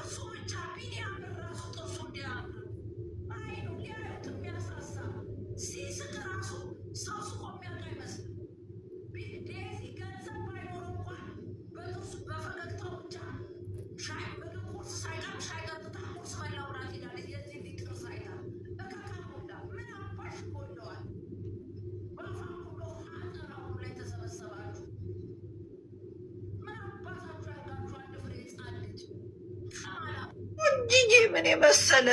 ጥርሱ ብቻ ቢኒያም ራሱ ጥርሱ እንዲያምር አይኑ ሊያዩት የሚያሳሳ፣ ሲስቅ ራሱ ሰው ስቆ የሚያውቅ አይመስልም። ዴዚ ገንዘብ ባይኖረው እንኳን በጥርሱ በፈገግታው ብቻ ሻይ ምግብ ቁርስ ሳይቀርብ ሻይ ጠጥታ ቁርስ በላው ብላ ትሄዳለች። የዚህ ልጅ ጥርስ አይታ እከካም ሁላ ምን አባሽ ጎለዋል? በአፋችሁ ሀጠራው ላይ ተሰበሰባችሁ። ምን አባታችሁ ያርጋችሁ? አንድ ፍሬ ህፃን ልጅ ከማላ ቆንጅዬ ምን የመሰለ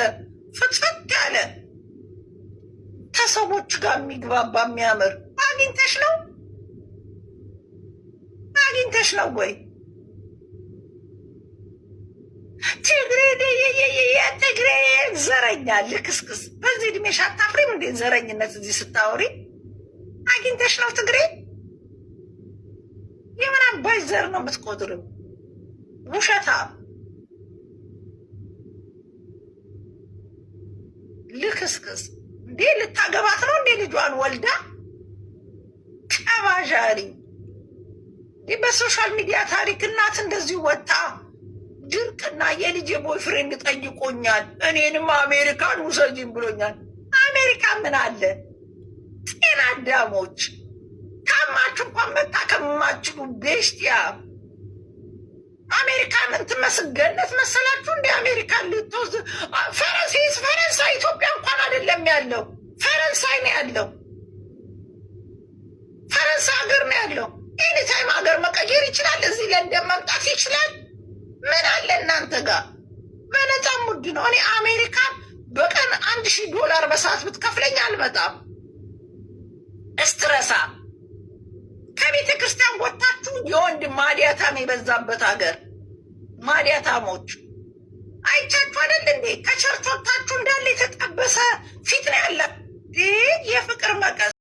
ፍትፍት ያለ ከሰዎች ጋር የሚግባባ የሚያምር አግኝተሽ ነው? አግኝተሽ ነው ወይ? ትግሬ፣ ትግሬ ዘረኛ ልክስክስ። በዚህ እድሜሽ አታፍሪም እንዴ? ዘረኝነት እዚህ ስታወሪ አግኝተሽ ነው ትግሬ? የምን አባይ ዘር ነው የምትቆጥሪው? ውሸታም ልክስክስ። እንዴ ልታገባት ነው እንዴ? ልጇን ወልዳ ቀባዣሪ። በ social media ታሪክ እናት እንደዚህ ወጣ ድርቅና የልጄ boyfriend ጠይቆኛል፣ እኔንም አሜሪካን ውሰጂኝ ብሎኛል። አሜሪካ ምን አለ? ጤና አዳሞች ታማችሁ እንኳን መታከም የማትችሉ ቤስቲያ። አሜሪካ ምን ትመስል ገነት መሰላችሁ? እንደ አሜሪካን ልትወስድ ፈረንሳይስ ፈረንሳይ ኢትዮጵያ እንኳን አይደለም ያለው፣ ፈረንሳይ ነው ያለው። ፈረንሳይ ሀገር ነው ያለው። Anytime ሀገር መቀየር ይችላል። እዚህ ለንደን መምጣት ይችላል። ምን አለ እናንተ ጋር በነፃ ሙድ ነው። እኔ አሜሪካን በቀን 1000 ዶላር በሰዓት ብትከፍለኝ አልመጣም። እስትረሳ ከቤተ ክርስቲያን ወጥታችሁ የወንድ ማዲያታም የበዛበት ሀገር ማዲያታሞች አይቻችሁ አይደል እንዴ? ከ church ወጥታችሁ እንዳለ የተጠበሰ ፊት ነው ያለ የፍቅር መቀስ።